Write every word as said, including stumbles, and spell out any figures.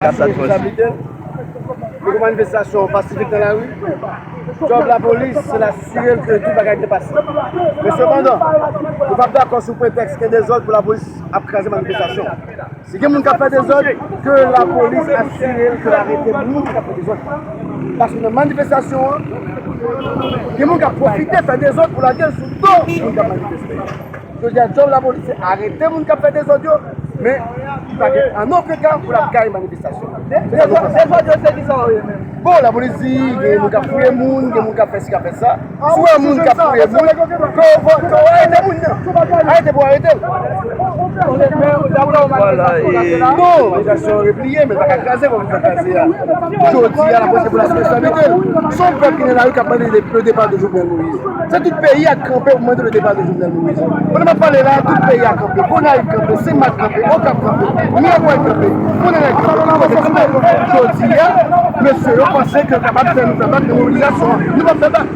Responsabilite l. Li gen manifestasyon pasifik nan lari. Djòb lapolis, se l asire l ke tout bagay te pase. Men sepandan, nou p ap dakò sou pretèks ke dezòd pou lapolis ap kraze manifestasyon. Si gen moun k ap fè dezòd, ke lapolis asire l ke l arete moun k ap fè dezòd. Paske nan manifestasyon an, gen moun k ap pwofite fè dezòd pou lage l sou do moun k ap manifeste. Jodi a, djòb lapolis se arete moun k ap fè dezòd yo, men li pa gen an okenn ka pou l ap gaye manifestasyon. Dezòd, dezòd yo se ki sa yo ye menm? Bon, lapolis di gen moun k ap fouye moun, gen moun k ap fè si, k ap fè sa. Si w wè moun k ap fouye moun, ke w, ke w arete moun nan. Arete pou arete l. Non, manifestasyon repliye, men l pa ka kraze kòm l fè kraze a. Jodi a, lapolis gen pou l asime responsabilite l. Se yon pèp ki nan lari k ap mande le, le départ de Jovenel Moïse. Se tout peyi a k kanpe pou mande le départ de Jovenel Moïse. Pandan m ap pale la, tout peyi a kanpe. Gonayiv kanpe, Senmak kanpe, Okap kanpe, Miragwàn kanpe, Bonanay kanpe, tout kote kanpe. Jodi a, mesye yo panse ke yo kapab fè nou fè bak nan mobilizasyon an. Nou p ap fè bak.